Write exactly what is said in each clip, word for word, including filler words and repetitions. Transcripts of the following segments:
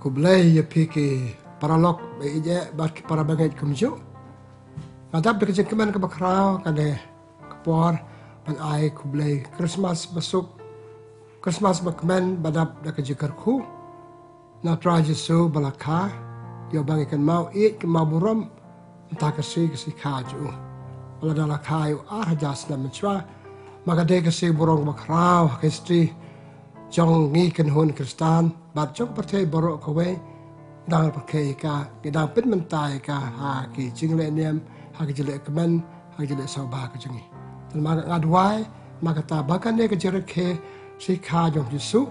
Khublei ïa phi ki paralok ba ïeit bad ki para bangeit kumjuh. Nga dap da ka jingkmen kaba khraw kane ka por ban ai khublei Christmas basuk, Christmas bakmen ba dap da ka jingkyrkhu na u Trai Jisu ba la kha, ïa ba ngi kynmaw ïeit kynmaw burom mynta ka sngi, ka sngi kha jong u. Ba la da la kha ïa u ar hajar snem mynshuwa. Ma ka dei ka sngi burom ba khraw ha ka history jong ngi ki khun Khristan bad jong pyrthei baroh kawei. Dang pyrkhei ïa ka, ngi dang pynmynta ïa ka ha ki jingleh niam, ha ki jingleh kmen, ha ki jingleh sawba ka jong ngi. Te ma nga duwai, ma kata ba kane ka jingrakhe sngi kha jong u Jisu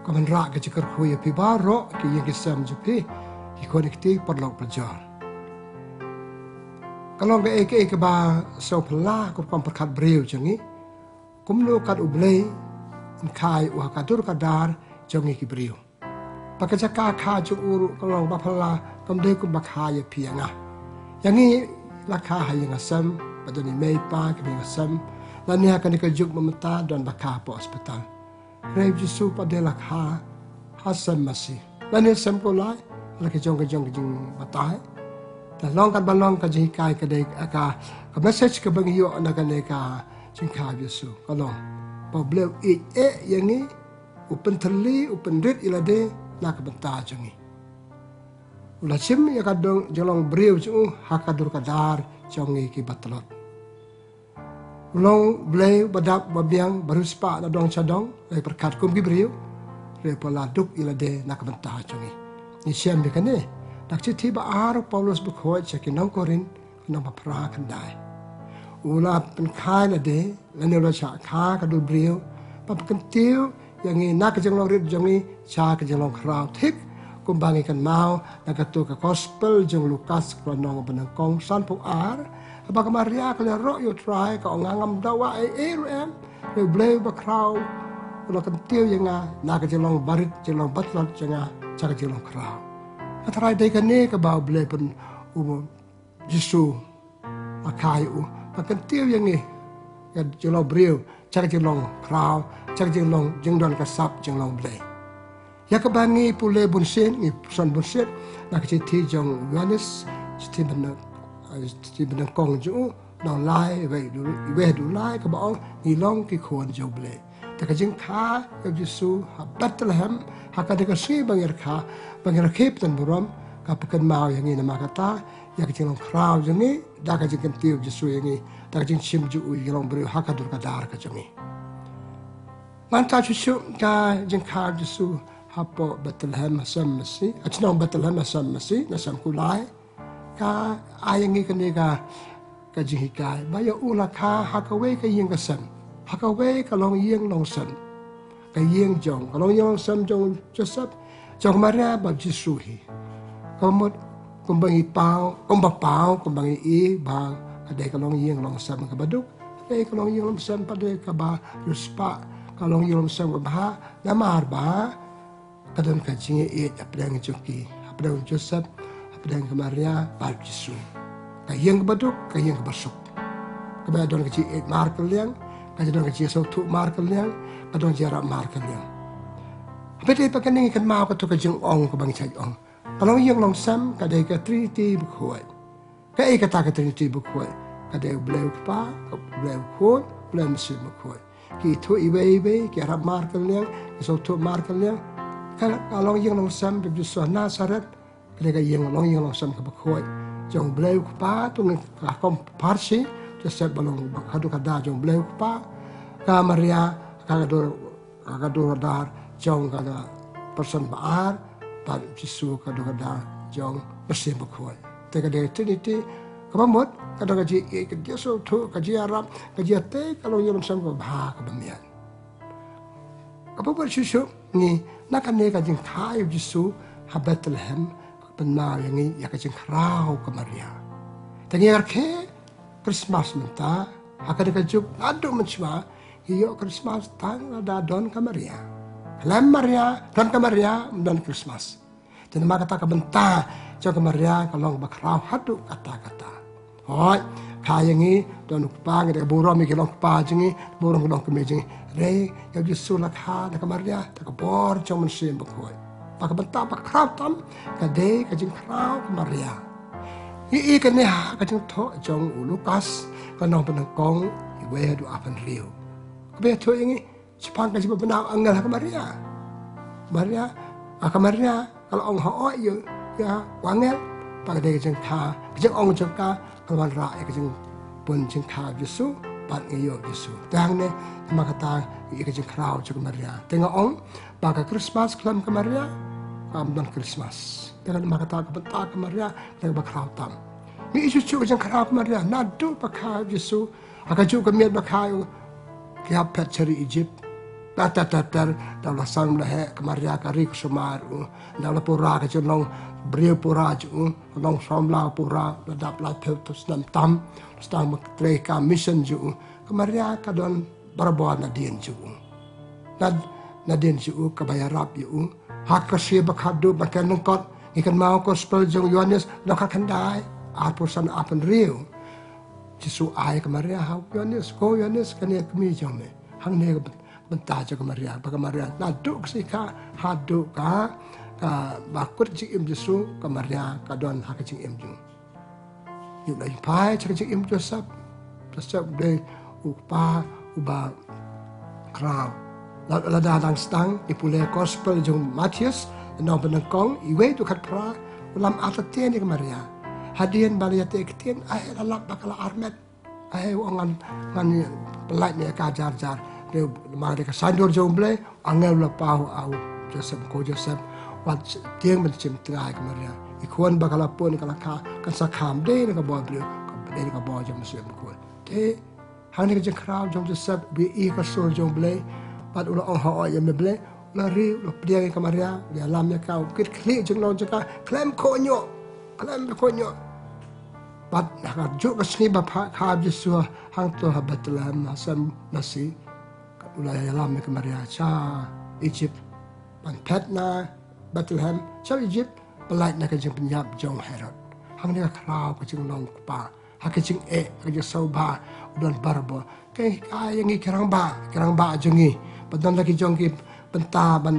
ka wanrah ka jingkyrkhu ïa phi baroh ki ïing ki sem jong phi, ki khun ki kti paralok parajor. Ka long kaei kaei kaba sngewphylla ka rukom pyrkhat briew jong ngi. Kumno kat U Blei un kha ïa u ha ka dur ka dar jong ngi ki briew. Ba ka jaka kha jong u ruh ka long ba phylla, kam dei kumba kha ïa phi ïa nga. Ïa ngi la kha ha ïing ha sem, ba don i mei i pa ki ïing ha sem. Lane ha kane ka juk mynta don ba kha hapoh hospital. Hynrei u Jisu pat de la kha ha sem masi. Lane sem ko lai, la ki jong ki jong ki jingbatai. Te long kat ba long ka jinghikai ka dei ka, ka message kaba ngi ïoh na kane ka jingkha u Jisu. Ka long ba U Blei u ïeit eh ïa ngi, u pynthylli, u pynrit ïa lade na ka bynta jong ngi. U la shim ïa ka dong jinglong briew jong u ha ka dur ka dar jong ngi kiba tlot. U long U Blei uba dap uba biang, ba riewspah na dong sha dong, hynrei pyrkhat kum ki briew, hynrei u la duk ïa lade na ka bynta jong ngi. Ngi shem ïa kane na ka shithi ba ar u Paulus bakhuid sha ki nong Korinth, ka lynnong ba phra, khyndai. U la pynkha ïa lade, lane u la shah kha ka dur briew, ba pynkyntiew ïa ngi na ka jinglong rit jong ngi sha ka jinglong khraw, thik kumba ngi kynmaw na kato ka gospel jong u Lukas, ka lynnong ba nyngkong, sanphew ar, ba ka Maria ka la ïaroh ïa u Trai, ka ong, nga ngam dawa ei ei ruh em, hynrei U Blei uba khraw u la kyntiew ïa nga na ka jinglong barit, jinglong batlot jong nga sha ka jinglong khraw. Nga tharai dei kane kaba U Blei pyn, u Jisu la kha ïa u, ba kyntiew ïa ngi, ïa ka jinglong briew sha ka jinglong khraw, sha ka jinglong jingdon ka sap jinglong Blei. Ïa kaba ngi pule bunsien, ngi puson bunsien na ka shithi jong u Ïoannis, shithi ba nyng, eh, shithi ba nyngkong jong u, lynnong lai, wei haduh, wei haduh lai, kaba ong ngi long ki khun jong U Blei. Te ka jingkha ïa u Jisu ha Bethlehem ha kane ka sngi ba ngi rakhe, ba ngi rakhe pynburom, ka pynkynmaw ïa ngi namar kata ïa ka jinglong khraw jong ngi da ka jingkyntiew u Jisu ïa ngi, da ka jingshim jong u ïa ki long briew ha ka dur ka dar ka jong ngi. Mynta shuh shuh ka jingkha u Jisu hapoh Bethlehem ha sem masi, ha shnong Bethlehem ha sem masi, na sem kulai. Ka ai ïa ngi kane ka, ka jinghikai ba ïa u la kha ha kawei ka ïing ka sem, ha kawei ka longïing longsem. Ka ïing jong, ka longïing longsem jong u Joseph, jong ka Maria bad u Jisu hi. Ka mut kumba ngi paw, kumba paw, kumba ngi i ba ka dei ka longïing longsem kaba duk. Ka dei ka longïing longsem pat dei kaba riewspah, ka longïing longsem kaba bha, namar ba ka don ka jingïeit hapdeng jong ki, hapdeng u Joseph, hapdeng ka Maria bad u Jisu. Ka ïing kaba duk, ka ïing kaba suk. Kaba don ka jingïeit markylliang, ka don ka jingsngewthuh markylliang, ka don ka jingïarap markylliang. Haba ïadei bad kane ngi kynmaw kato ka jingong kaba ngi shait ong, ka longïing longsem ka dei ka Trinity bakhuid. Kaei kata ka Trinity bakhuid? Ka dei U Blei u Kpa, U Blei u Khun, U Blei u Mynsiem Bakhuid. Ki ithuh iwei iwei, ki ïarap markylliang, ki sngewthuh markylliang. Ka, ka longïing longsem ba u Jisu ha Nasareth, ka dei ka ïing, longïing longsem kaba khuid jong U Blei u Kpa, to ngin, ka kum pharshi, Joseph ba long ka dur ka dar jong U Blei u Kpa, ka Maria ka dur, ka dur ka dar jong ka person ba ar, bad u Jisu ka dur ka dar jong u Mynsiem Bakhuid. Te ka dei ka Trinity kaba mut, ka don ka jingïeit, ka jingsngewthuh, ka jingïarap, ka jingïatei, ka longïing longsem kaba bha kaba miat. Kaba mut shuh shuh ngi, na kane ka jingkha ïa u Jisu ha Bethlehem, ka pynpaw ïa ngi ïa ka jingkhraw ka Maria. Te ngi rakhe Christmas mynta, ha kane ka juk naduh mynshuwa ngi ïoh Christmas tang lada don ka Maria. Khlem Maria, don ka Maria, ym don Christmas. Te namar kata ka bynta jong ka Maria ka long ba khraw haduh katta katta. Hooid, kha ïa ngi, don u kpa, ngi da burom ïa ki long kpa jong ngi, burom ki long kmie jong ngi. Hynrei ïa u Jisu la kha da ka Maria, da ka bor jong u Mynsiem Bakhuid. Ba ka bynta ba khraw tam ka dei ka jingkhraw ka Maria. Ngi i kane ha ka jingthoh jong u Lukas, ka lynnong ba nyngkong, iwei haduh arphew. Kaba ïathuh ïa ngi shaphang ka jingbynta u angel ha ka Maria. Maria, ha ka Maria ka la ong ha u ïa, ïa u angel ba ka dei ka jingkha, ka jingong jong ka ka la wanrah ïa ka jingpun jingkha Jisu bad ngi ïoh Jisu. Te hangne namar kata ïa ka jingkhraw jong ka Maria. Te nga ong ba ka Christmas khlem ka Maria kam don Christmas. Te namar kata ka bynta ka Maria ka dei kaba khraw tam. Ngi i shuh shuh ka jingkhraw ka Maria naduh ba kha Jisu, ha kajuh ka miet ba kha ïa u, ki hap phet sha ri Egypt. Ter ter ter ter, da la san la heh ka Maria ka ri ka sumar u, da la pura ka jinglong briew pura jong u, long samla pura, la dap laiphew snem tam, sdang ban trei ka mission jong u. Ka Maria ka don barabor nadien jong u. Nad, nadien jong u kaba ïarap ïa u. Ha ka sngi ba khatduh ba kren lyngkot, ngi kynmaw gospel jong u Ïoannis lynnong khatkhyndai, arphew san arphew hynriew. Jisu ai ka Maria ha u Ïoannis, ko Ïoannis, kane ka kmie jong me. Hangne ka byn-, bynta jong ka Maria, ba ka Maria naduh ka sngi kha haduh ka, kaba kut jingim Jisu, ka Maria ka don ha ka jingim jong u. Ngi la ïohi phai sha ka jingim Joseph. Joseph u dei u kpa uba khraw. La, lada dang sdang ngi pule gospel jong u Mathaios, lynnong ba nyngkong, iwei haduh khatphra, u la ym artatien ïa ka Maria. Hadien ba la ïateh ktien, ai la lap ba ka la armet. Ai u ong ngan, ngan pyllait noh ïa ka jar jar. Dei namar dei ka saiñdur jong u Blei, angel u la paw ha u Joseph, ko Joseph, wat tieng ban shim tnga ïa ka Maria. I khun ba ka la pun ka la kha, kan sa kham dei na ka bor briew, ka dei na ka bor jong u Mynsiem Bakhuid. Te hangne ka jingkhraw jong u Joseph, ba i ka sur jong u Blei, bad u la ong ha u ïa me Blei, u la ri, u la pdiang ïa ka Maria, u la ïalam ïa ka, u kit khlieh jinglong jong ka khlem kohnguh, khlem kohnguh. Bad ha kajuh ka sngi ba pha-, kha Jisu hangto ha Bethlehem, ha sem Messi, u la ïalam ïa ka Maria sha Egypt. Ban phet na Bethlehem sha Egypt, pyllait na ka jingpynïap jong u Herod. Hangne ka khraw ka jinglong kpa, ha ka jingeh, ha ka jingsngewbha, u don barabor. Ka hikai ïa ngi ki rangbah, ki rangbah jong ngi. Ba don la ki jong ki bynta ban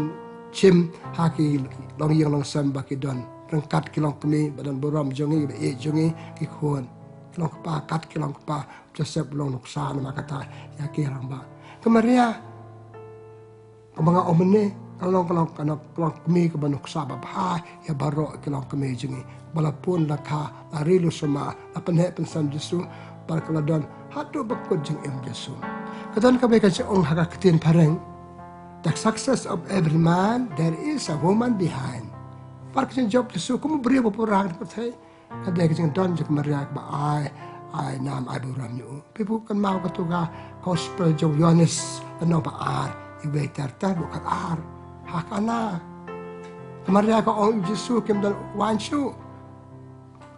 shim ha ki longïing longsem ba ki don. Ryngkat ki longkmie, ba don burom jong ngi, ba ïeit jong ngi, ki khun. Ki long kpa, kat ki long kpa, Joseph u long nuksa namar kata ïa ki rangbah. Ka Maria, kaba nga ong mynne, ka long, ka long, ka long, ka long kmie kaba nuksa babha ïa baroh ki longkmie jong ngi. Ba la pun la kha, la ri la sumar, la pynheh pynsan Jisu, bad ka la don haduh ba kut jingim Jisu. Ka don kaba ka jingong ha ka ktien phareng, "The success of every man, there is a woman behind." Bad ka jingjop Jisu kum u briew ba pura ha ka pyrthei, ka dei ka jingdon jong ka Maria kaba ai, ai nam ai burom ïa u. Phi pu kynmaw kato ka gospel jong u Ïoannis, lynnong ba ar, iwei ter ter haduh khatar. Ha Kana. Ka Maria ka ong ïa u Jisu, kim don waiñ shuh.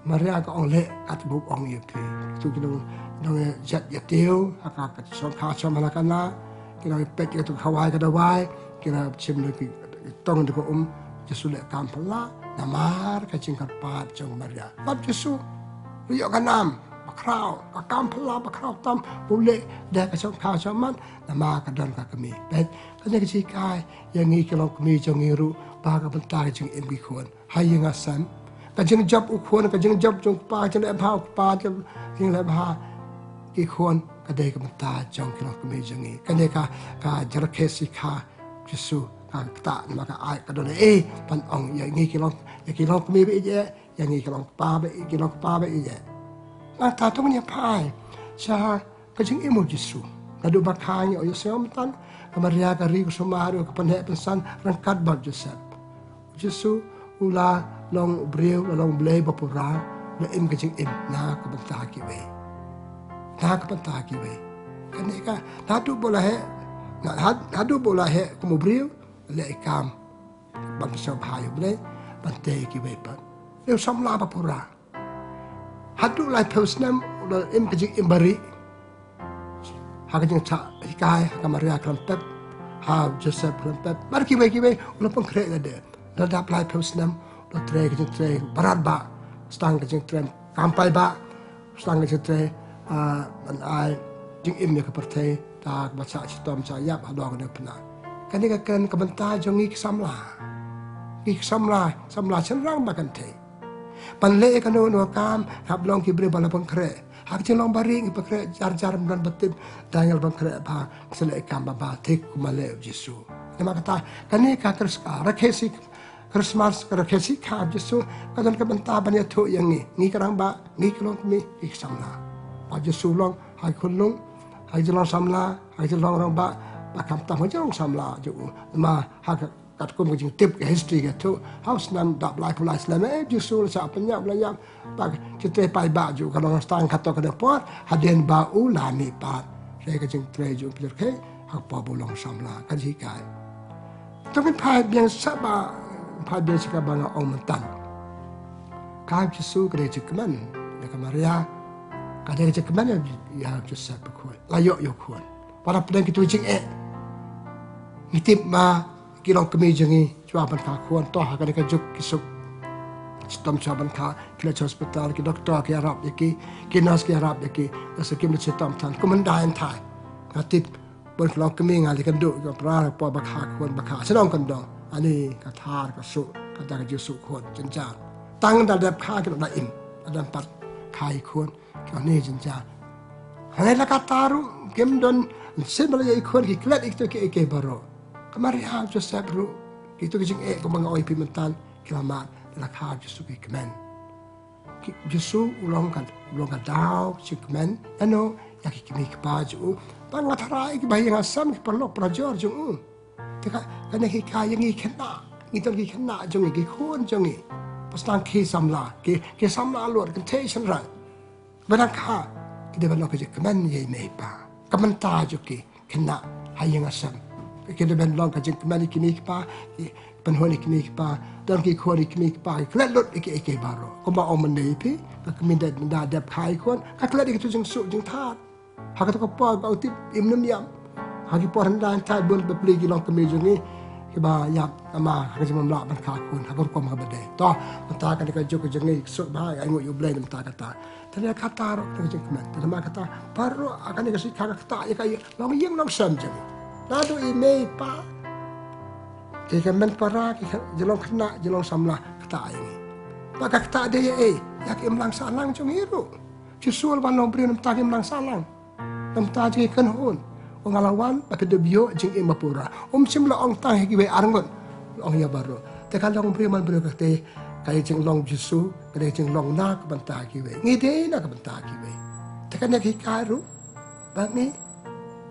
Maria ka ong, leh katba u ong ïa phi. Kato ki nong, nong ïa jat ïa tiew, ha ka, ka shong kha shong ha Kana. Ki nong ïa peit ïa kato ka khawai ka dawai. Ki nong ïa shim ïa ki tong da ka um, Jisu leh kam phylla, namar ka jingkyrpad jong Maria. Bad Jisu, u ïoh ka nam ba khraw, ka kam phylla ba khraw tam, ba u leh da ka shong kha shong man, namar ka don ka kmie. Bad, kane ka jinghikai ïa ngi ki longkmie jong ngi ruh, ba ka bynta ka jingim ki khun. Ha ïing ha sem. Ka jingjop u khun, ka jingjop jong u kpa, ka jingleh bha u kpa, ka jingleh bha ki khun, ka dei ka bynta jong ki longkmie jong ngi. Kane ka, ka jingrakhe shikha, Jisu, ka ktah namar ka ai ka don eh ban ong ïa ngi ki long, ïa ki longkmie ba ïeit eh, ïa ngi ki longkpa ba ïeit, ki longkpa ba ïeit eh. Nangta to ngin ïa phai sha ka jingim u Jisu. Naduh ba kha ngi ïohsngew mynta, ka Maria ka ri ka sumar, ka pynheh pynsan ryngkat bad Joseph. U Jisu u la long u briew, u la long u Blei ba pura, u la im ka jingim na ka bynta kiwei. Na ka bynta kiwei. Kane ka, naduh ba u la heh, na, had-, naduh ba u la heh kum u briew, u leh i kam ban pynshongkha ïa u Blei, ban tei ïa kiwei pat. Dei u samla ba pura. Haduh laiphew snem u la im ka jingim barieh. Ha ka jingshah hikai ha ka Maria khlem pep, ha Joseph khlem pep, bad kiwei kiwei u la pynkhreh lade. La dap laiphew snem u la trei ka jingtrei barat bah, sdang ka jingtrei kam paidbah, sdang ka jingtrei, ah, ban ai jingim ïa ka pyrthei, da kaba shah shitom shah ïap halor ka dewpynar. Kane ka kren ka bynta jong ngi ki samla. Ngi samla, samla shynrang ba kynthei. Ban leh kano kano ka kam, hap long ki briew ba la pynkhreh. Ha ka jinglong ba ri ngi pynkhreh jar jar, ym don ba tip, dang ngi la pynkhreh bha, sa leh ka kam ba bha thik kumba leh u Jisu. Namar kata, kane ka Khris-, ah, rakhe shi Christmas, ka rakhe shi kha u Jisu, ka don ka bynta ban ïathuh ïa ngi. Ngi ki rangbah, ngi ki longkmie, ngi ki samla. Ba u Jisu u long ha ki khunlung, ha ki jinglong samla, ha ki jinglong rangbah, ba khamtam ha ki jinglong samla jong u. Namar ha ka katkum ka jingtip ka history ka ïathuh, ha u snem dap laiphew lai snem, eh, u Jisu u la shah pynïap, la ïap, ba ka jingtrei paidbah jong u ka long tang katto katne por, hadien ba u la mihpat. Hynrei ka jingtrei jong u pynjurkhei ha ka por ba u long samla, ka jinghikai. To ngin phai biang sa ba, phai biang sa kaba nga ong mynta. Ka u Jisu ka dei jingkmen ïa ka Maria, ka dei jingkmen ïa u Joseph bakhuid. La ïoh ïa u khun. Wat la pdeng kito ki jingeh, ngi tip ba ki longkmie jong ngi shuwa ban kha khun, to ha kane ka juk ki suk shitom shuwa ban kha, ki leit sha hospital, ki doktor ki ïarap ïa ki, ki nurse ki ïarap ïa ki, la shu kim leit shitom than, kum hyndai hyndai. Nga tip bun ki longkmie nga leit kynduh ki para, por ba kha khun ba kha shnong kyndong. Ani ka thar ka suk, ka da ka jingsuk khun jynjar. Tang da dep kha ki la im, da dep pat kha ïa ki khun. Kane jynjar. Hynrei la katta ruh kim don shisien ba la ïoh ïa ki khun, ki klet ïa kito kiei kiei baroh. Ka Maria, Joseph ruh, kito ki jingeh kumba nga ong ïa phi mynta ki la mad, la kha u Jisu ki kmen. Ki, u Jisu u long ka, u long ka daw jingkmen, ïa no, ïa ki kmie ki kpa jong u. Ba nga tharai kiba ïeng ha sem ki paralok parajor jong u. Te ka, kane ka hikai ïa ngi khynnah, ngi don ki khynnah jong ngi, ki khun jong ngi. Ba sdang ki samla, ki, ki samla lut, kynthei shynrang. Ba dang kha, ki dei ban long ka jingkmen ïa i mei i pa. Ka bynta jong ki khynnah ha ïing ha sem. Ki dei ban long ka jingkmen ïa ki mei ki pa, ki pynhun ïa ki mei ki pa, don ki khun ïa ki mei ki pa, ki klet lut ïa kiei kiei baroh. Kumba ong mynne ïa phi, ka kmie da, da dep kha ïa ki khun, ka klet ïa kito jingsuk jingthar. Ha kato ka por ba u tip im ne ym ïam. Ha ki por hyndai hyndai bun bapli ki longkmie jong ngi kiba ïap namar ha ka jingmam lah ban kha khun ha ka rukom kaba dei. To, mynta kane ka juk ka jong ngi suk bha, ai nguh ïa U Blei mynta kata. Te lei kata ruh ka jingkmen. Te namar kata baroh kane ka shikha ka ktah ïa ka longïing longsem jong ngi. Naduh i mei i pa, ki kmen para, ki jinglong khynnah, jinglong samla, ktah ïa ngi. Ba ka ktah de ïa ei, ïa ka imlang sahlang jong ngi ruh. Jisu u la wan long briew na bynta ka imlang sahlang. Na bynta jong ngi kynhun. U, nga la wan ba phin da ïoh jingim bapura. Um shym la ong tang ha kiwei ar ngut. La ong ïa baroh. Te ka long briew man briew ka dei ka jinglong Jisu, ka dei jinglong na ka bynta kiwei. Ngi dei na ka bynta kiwei. Te kane ka hikai ruh ba ngi,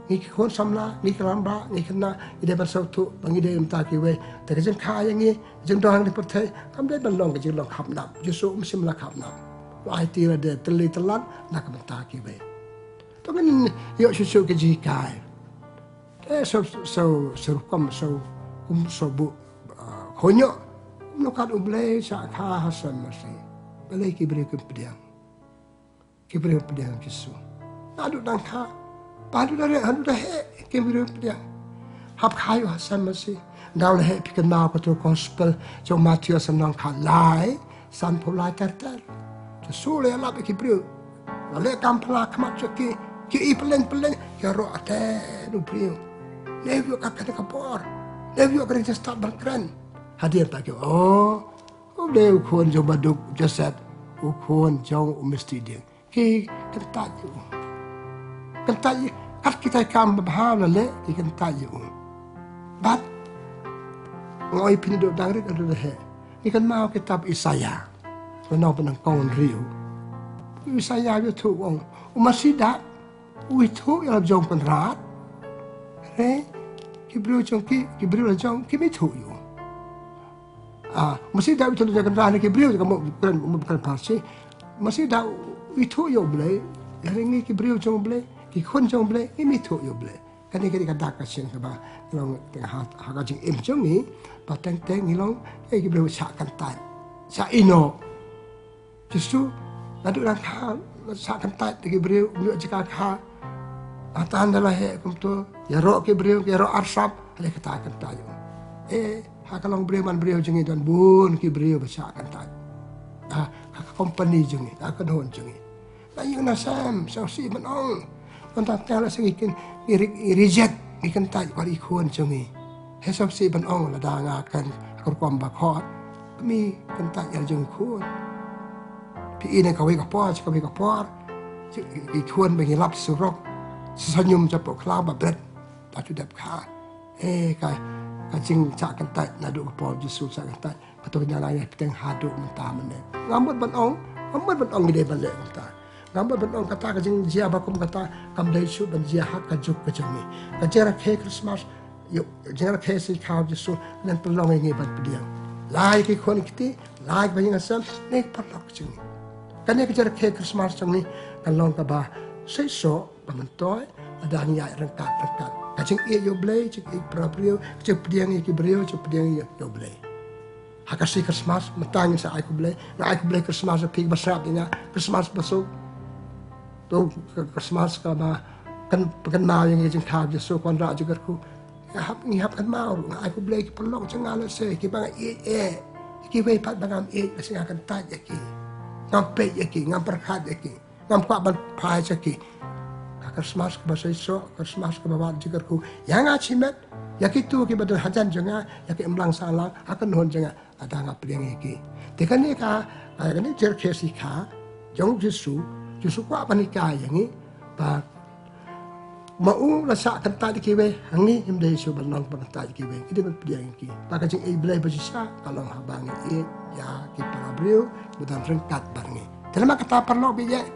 ngi ki khun samla, ngi ki rangbah, ngi khynnah, ngi dei ban sngewthuh ba ngi dei na ka bynta kiwei. Te ka jingkha ïa ngi, jingdon ha kane ka pyrthei kam dei ban long ka jinglong khapnap. Jisu um shym la khapnap. U la aiti lade tylli tyllan na ka bynta kiwei. To ngin ïoh shuh shuh ka jinghikai. Te shu, shu, shu rukom, shu, um, shu buh, ah, khunñiuh. Um, nukhat U Blei shah kha ha sem masi. Balei ki briew kim pdiang? Ki briew pdiang Jisu. Naduh dang kha, ba haduh da reh, haduh da heh, ki briew pdiang. Hap kha ïa u ha sem masi. Nda u la heh, phi kynmaw kato ka gospel jong u Mathaios lynnong khatlai, sanphew lai ter ter. Jisu u la ïalap ïa ki briew. La leh kam pla khmat jong ki, ki i pylleng pylleng, ki ïaroh haten u briew. Lei ïoh ka kane ka bor. Lei ïoh ka ri, te stad ban kren. Hadien pat ki, oh, u dei u khun jong u baduk Joseph, u khun jong u mistri dieng. Ki kyntait ïa u. Kyntait ïa u. Kat kita ki kam babha u la leh, ki kyntait ïa u. Bad nga ong ïa phi, naduh dang rit haduh da heh. Ngi kynmaw kitab Isaïah. Lynnong ba nyngkong hynriew. Isaïah u ïathuh u ong, u Masiah da u ithuh ïa la jong Kynrad. Hynrei ki briew jong ki, ki briew la jong kim ithuh ïa u. Ah, masi da u ithuh ïa la jong Kynrad, hynrei ki briew jong ka, mo, kren, mo, kren Pharsi. Masi da u ithuh ïa U Blei, hynrei ngi ki briew jong U Blei, ki khun jong U Blei, ngim ithuh ïa U Blei. Kane ka dei ka dak ka shin kaba ngi long teng ha, ha ka jingim jong ngi, ba teng teng ngi long, eh, ki briew shah kyntait, shah ïehnoh. Jisu, naduh dang kha, shah kyntait ïa ki briew, ym ïoh jaka kha. Hangta ynda la heh kumto, ïaroh ki briew, ïaroh arsap, hynrei kata kyntait ïa u. Eh, ha ka longbriew manbriew jong ngi don bun ki briew ba shah kyntait. Ha, ha ka company jong ngi, ha ka kynhun jong ngi. Na ïing na sem, sngewsih ban ong. Nangta teng la sngewsih ngi kyn, ngi re-, ngi reject, ngi kyntait ïa ki khun jong ngi. He sop si ban ong lada nga kan ka rukom ba khot. Kmie kyntait ïa la jong ki khun. Phi i na kawei ka por, sha kawei ka por. Ki khun ba ngi lap surok. Sa sñium sha poh khlaw ba bret. Ta tu dep kha. Eh ka, ka jingshah kyntait naduh ka por Jisu shah kyntait. Ka tu ka jingïaid bteng haduh mynta mynne. Nga mut ban ong, nga mut ban ong ngi dei ban leh mynta. Nga mut ban ong kata ka jingjia ba kum kata kam dei shuh ban jia ha ka juk ka jong ngi. Ka jingrakhe Christmas, ïoh, jingrakhe sngi khaw Jisu, ngan pynlong ïa ngi ban pdiang. Lai ki khun kti, lai ki ba ïing sem, ne paralok jong ngi. Kane ka jingrakhe Christmas jong ngi, kan long kaba shisha, ba myntoi, lada ngi ïaid ryngkat ryngkat. Ka jingïeit ïa U Blei, jingïeit para briew, jingpdiang ïa ki briew, jingpdiang ïa, ïa U Blei. Ha ka sngi Christmas, mynta ngin sa ai khublei, nga ai khublei Christmas ïa phi ba sngap ïa nga, Christmas ba suk. To, ka Christmas kaba, kan, pynkynmaw ïa ngi jingkha Jisu, kynrad jingkyrkhu. Ngi hap, ngi hap kynmaw, nga ai khublei ki paralok jong nga lehse, kiba nga ïeit eh. Kiwei pat ba ngam ïeit, lehse nga kyntait ïa ki. Ngam peit ïa ki, ngam pyrkhat ïa ki. Ngam kwah ban phai sha ki. Ka Christmas kaba shisha, Christmas kaba wad jingkyrkhu. Ïa nga shimet, ïa kito kiba don hajan jong nga, ïa ki imlang sahlang, ha kynhun jong nga, lada nga pdiang ïa ki. Te kane ka, ka kane jingrakhe sngi kha, jong Jisu, Jisu kwah ban hikai ïa ngi, ba ma u la shah kyntait ïa kiwei, hangne ngim dei shuh ban long ban kyntait ïa kiwei, ngi dei ban pdiang ïa ki. Ba ka jingïeit Blei ba shisha, ka long haba ngi ïeit ïa ki para briew, ba don ryngkat bad ngi. Te namar kata paralok ba ïeit,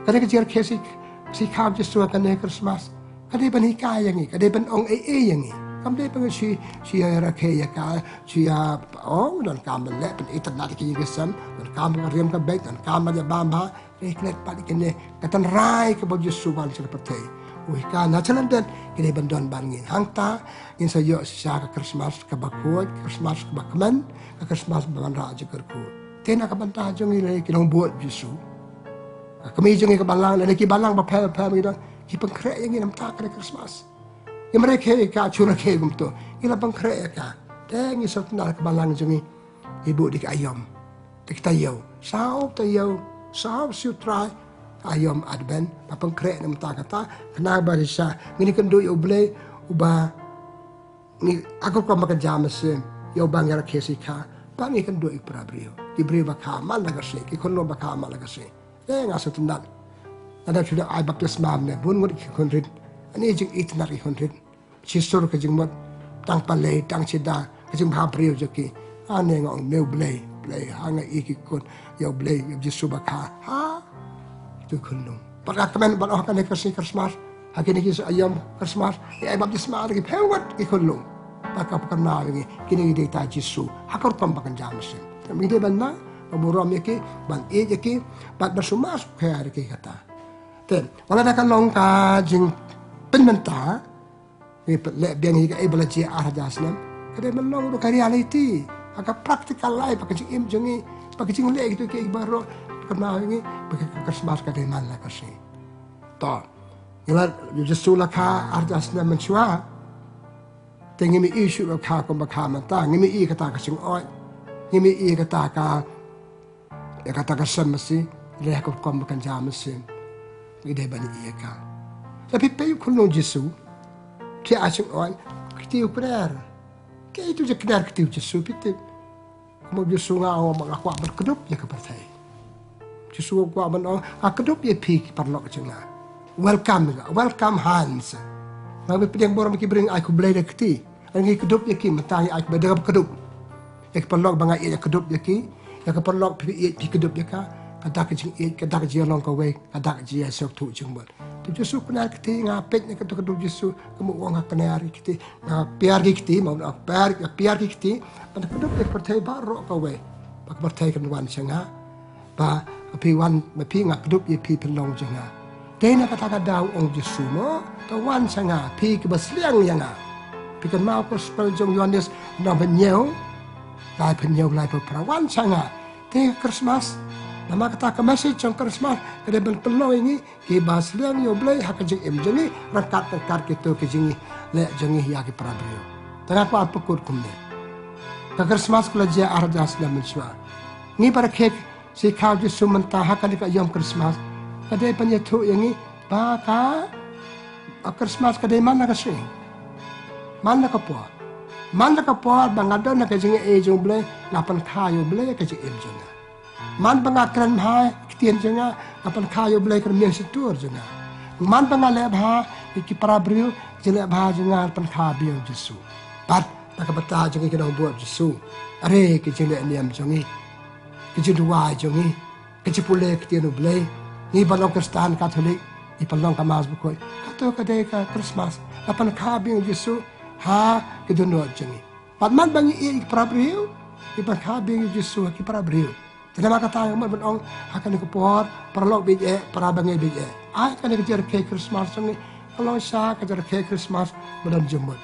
kane ka jingrakhe sngi, sngi kha Jisu kane Christmas. Ka dei ban hikai ïa ngi, ka dei ban ong ei ei ïa ngi. Kam dei ban shu, shu ïa rakhe ïa ka, shu ïa ong donkam ban leh, ban itynnad ïa ki ïing ki sem, donkam ban riam ka beit, donkam ban ïa bam bha, Ka klet pat ïa kine, ka tynrai kaba u Jisu wan sha ka pyrthei. U hikai na sha lyndet, ki dei ban don bad ngi. Hangta, ngin sa ïoh shisha ka Christmas kaba khuid, Christmas kaba kmen, ka Christmas ba wanrah jingkyrkhu. Te na ka bynta jong ngi lei ki nongbud Jisu. Ka kmie jong ngi ka balang, lei ki balang bapher bapher ngi don, ki pynkhreh ïa ngi namar kane Christmas. Ngim rakhe ïa ka, shu rakhe kumto. Ngi la pynkhreh ïa ka. Te ngi sngewtynnad ka balang jong ngi. Ngi buh da ki aïom. Da ki taïew. Saw taïew. Saw siew trai. Aïom Advent. Ba pynkhreh na ka bynta kata. Khnang ba shisha. Ngin ïakynduh ïa U Blei. Uba. Ngi akur kum ba kynja mynsiem. Ïa uba ngi rakhe sngi kha. Ba ngi kynduh ïa ki para briew. Ki briew ba kha man la ka sngi. Ki khunlung ba kha man la ka sngi. Eh, nga sngewtynnad. Nga dang shu dep ai baptisma ne. Bun ngut ki khun rit. Ani jingitynnad ki khun rit. Shisur ka jingmut, tang palei, tang shida, ka jingbha briew jong ki. Ane nga ong me U Blei, Blei, ha nga i ki khun, ïa U Blei, ïa U Jisu ba kha, ha, tu khunlung. Pat ka kmen, pat oh kane ka sngi Christmas, ha kine ki aïom Christmas, ïa ai baptisma da ki phew ngut ki khunlung. Pat ka pynkynmaw ïa ngi, kine ki dei kita Jisu, ha ka rukom ba kynja mynsiem. Ngi dei ban na, ban burom ïa ki, ban ïeit ïa ki, ban sumar sukher ïa ki kata. Te, wat la da ka long ka jingpynmynta, Ngi pat leh biang ïa kaei ba la jia ar hajar snem. Ka dei ban long ruh ka reality. Ha ka practical life, ha ka jingim jong ngi, ha ka jingleh kito kiei baroh. Ka ma ngi, ba ka Christmas ka dei man la ka sngi. To. Ngi la, u Jisu la kha ar hajar snem mynshuwa. Te ngim i shuh ba kha kum ba kha mynta. Ngim i kata ka jingoit. Ngim i kata ka Ïa kata ka sem masi, leh ka rukom ba kynja mynsiem. Ngi dei ban ïa ka. Lada phi peit u khunlung Jisu, ki ai sngewbha, kti u kner. Kaei tu jingkner kti u Jisu phi tip. Kumba u Jisu nga ong ba nga kwah ban kdup ïa ka pyrthei. Jisu nga kwah ban ong, nga kdup ïa phi ki paralok jong nga. Welcome nga, welcome hands. Nga pdiang burom ki briew ai khublei da kti. Ngi kdup ïa ki mynta ngi ai khublei da kaba kdup. Ïa ki paralok ba nga ïeit ïa kdup ïa ki. Ïa ki paralok phi ïeit phi kdup ïa ka. Ka dak ka jingïeit, ka dak ka jinglong kawei, ka dak ka jingsngewthuh jingmut. Te Jisu kner kti nga peit ïa kata ka kdup Jisu, ka mut ong nga kner ïa kti, nga piar ïa kti, ma nga piar, nga piar ïa kti. Ban kdup ïa ka pyrthei baroh kawei. Ba ka pyrthei kan wan sha nga. Ba, phi wan, ba phi nga kdup ïa phi phin long jong nga. Te na kata ka daw ong Jisu mo, to wan sha nga, phi kiba sliang ïa nga. Phi kynmaw gospel jong Ïoannis, na ba hynñiew, lai phew hynñiew, lai phew phra, wan sha nga. Te Christmas, namar kata ka message jong Christmas, ka dei ban pynlong ïa ngi, kiba sliang ïa U Blei ha ka jingim jong ngi, ryngkat ryngkat kito ki jingleh jong ngi ïa ki para briew. Te nga kwah pynkut kumne. Ka Christmas ka la jia ar hajar snem mynshuwa. Ngi ba rakhe Sngi kha Jisu mynta ha kane ka aïom Christmas. Ka dei ban ïathuh ïa ngi ba ka, a Christmas ka dei man la ka sngi. Man la ka por. Man la ka por ba nga don ha ka jingaiei jong U Blei, nga pynkha ïa U Blei ka jingim jong nga. Man ba nga kren bha ïa ki ktien jong nga, nga pynkha ïa U Blei ka rmiang shyntur jong nga. Man ba nga leh bha ïa ki para briew, ka jingleh bha jong nga pynkha biang U Jisu. Bad na ka bynta jong ngi ki nongbud U Jisu, are ka jingleh niam jong ngi, ka jingduwai jong ngi, ka jingpule ka ktien U Blei. Ngi ba long Khristan Katholik, ngi pynlong ka Mass Bakhuid. Kato ka dei ka Christmas. La pynkha biang U Jisu ha ka dohnud jong ngi. Bad man ba ngi ïeit ïa ki para briew, ngi pynkha biang U Jisu ha ki para briew. Te namar kata nga mut ban ong ha kane ka por, paralok baieit, para bangeit baieit, ai kane ka jingrakhe Christmas jong ngi ka long shisha ka jingrakhe Christmas ba don jingmut.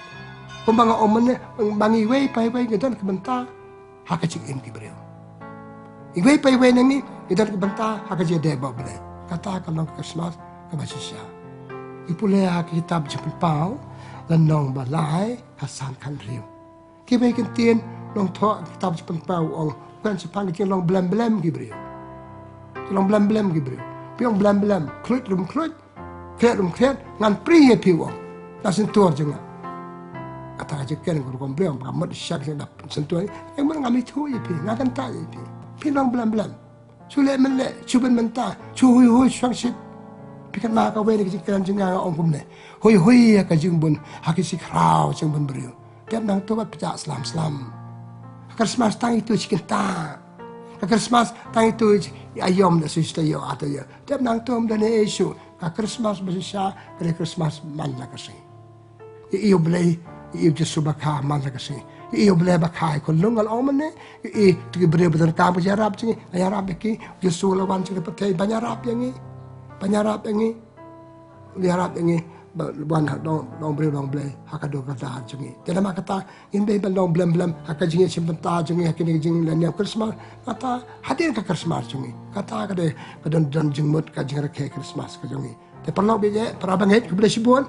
Kumba nga ong mynne, ba ngi iwei pa iwei ngi don ka bynta ha ka jingim ki briew. Iwei pa iwei na ngi ngi don ka bynta ha ka jingïadei bad U Blei. Kata ka long ka Christmas kaba shisha. Ngi pule ha ka kitab Jingpynpaw, lynnong ba lai, ka san khathynriew. Kiwei ki ktien nongthoh kitab Jingpynpaw u ong, u kren shaphang ka jinglong blem blem ki briew. Jinglong blem blem ki briew. Phi ong blem blem, khluit ruh ym khluit, khriat ruh ym khriat, ngan prie ïa phi, u ong, na shyntur jong nga. Kata ka jingkren ka rukom briew ba ka mut sha ka jingdap shyntur. Ïa mut ngam ithuh ïa phi, nga kyntait ïa phi. Phi long blem blem. Shu leh mynleh, shu bun mynta, shu hui hui shu shongshit. Phi kynmaw kawei na ki jingkren jong nga, nga ong kumne: hui hui ïa ka jingbun ha ki shi khraw jingbun briew. Dep nangto bad pynjah slam slam. Ka Christmas tang itu shi kynta. Ka Christmas tang itu shi aïom da shi sta ïoh ata ïoh. Dep nangto ym don ei ei shuh. Ka Christmas ba shisha ka dei Christmas man la ka sngi. Ïa i U Blei, ïa i U Jisu ba kha man la ka sngi. Ïa i U Blei ba kha ïa i khunlung, nga la ong mynne. Ïa i, to ki briew ba donkam ka jingïarap jong ngi, nga ïarap ïa ki. U Jisu u la wan sha ka pyrthei ban ïarap ïa ngi. Ban ïarap ïa ngi. Ïarap ïa ngi ba wan ha dong, dong briew dong Blei ha ka dur ka dar jong ngi. Te namar kata ngim dei ban long blem blem ha ka jingïashim bynta jong ngi ha kine ki jingleh niam Christmas. Kata hadien ka Christmas jong ngi, kata ka dei ka don, don jingmut ka jingrakhe Christmas ka jong ngi. Te paralok baieit, para bangeit, khublei shibun.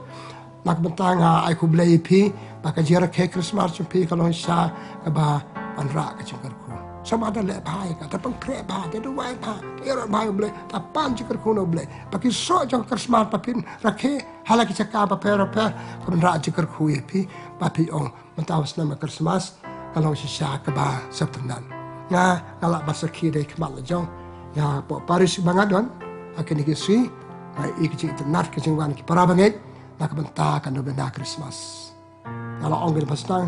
Na ka bynta nga ai khublei ïa phi ba ka jingrakhe Christmas jong phi ka long shisha kaba wanrah ka jingkyrkhu. Sngewbha da leh bha ïa ka, da pynkhreh bha, da duwai bha, da ïaroh bha ïa U Blei, da pan jingkyrkhu na U Blei ba ki soh jong ka Christmas ba phin rakhe ha la ki jaka bapher bapher ka wanrah jingkyrkhu ïa phi, ba phi ong mynta u snem ka Christmas ka long shisha kaba sngewtynnat. Nga, nga lah ban sakhi da i khmat la jong. Nga, hapoh parish ba nga don ha kine ki sngi, nga ïohi ka jingitynnat, ka jingwan ki para bangeit na ka bynta ka novena Christmas. Nga la ong kine ba sdang,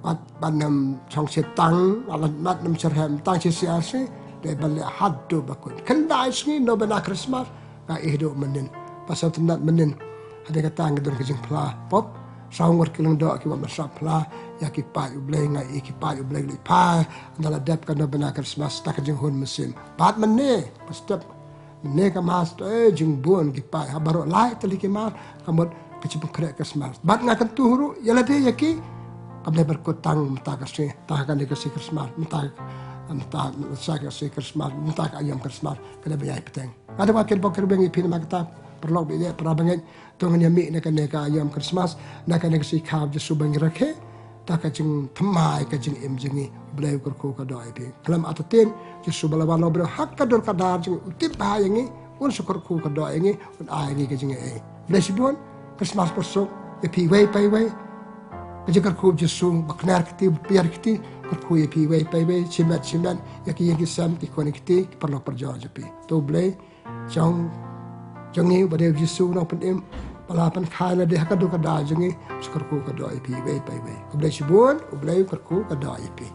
wat ban nym shongshit tang, wat ban nym syrhem tang shi C R C, dei ban leh haduh ba kut. Khyndai sngi novena Christmas, nga ïohi haduh mynnin. Ba sngewtynnat mynnin. Hadien kata nga don ka jingphla pop. Saw ngut ki lyngdoh ki wan ban sngap phla ïa ki paid U Blei, nga ïohi ki paid U Blei ki leit phai. Ynda la dep ka novena Christmas, da ka jinghun mynsiem. Bad mynne, ba step mynne ka Mass, eh, jingbun ki paid. Ha baroh lai tylli ki Mass, ka mut ka jingpynkhreh Christmas. Bad nga kyntu ruh ïa lade ïa ki, kam dei ban kut tang mynta ka sngi, tang ha kane ka sngi Christmas, mynta, mynta, mynta ka sngi Christmas, mynta ka aïom Christmas, ka dei ban ïai bteng. Nga dei ba kyrpad kyrpad ïa phi namar kata, paralok baieit, para bangeit, to ngin ïa mih na kane ka aïom Christmas, na kane ka sngi khaw Jisu ba ngi rakhe da ka jingthymmai ka jingim jong ngi. U Blei u kyrkhu ka doh ïa phi. Khlem artatien, Jisu ba la wan long briew ha ka dur ka dar jong ngi, u tip bha ïa ngi, un sa kyrkhu ka doh ïa ngi, un ai ïa ngi ka jingaiei. Khublei shibun, Christmas basuk ïa phi iwei pa iwei. Ka jingkyrkhu Jisu ba kner kti, ba pier kti, kyrkhu ïa phi iwei pa iwei, shimet shimet, ïa ki ïing ki sem, ki khun ki kti, ki paralok parajor jong phi. To U Blei jong, jong ngi uba dei U Jisu u nongpynim, ba la pynkha ïa lade ha ka dur ka dar jong ngi, sa kyrkhu ka doh ïa phi iwei pa iwei. Khublei shibun, U Blei u kyrkhu ka doh ïa phi.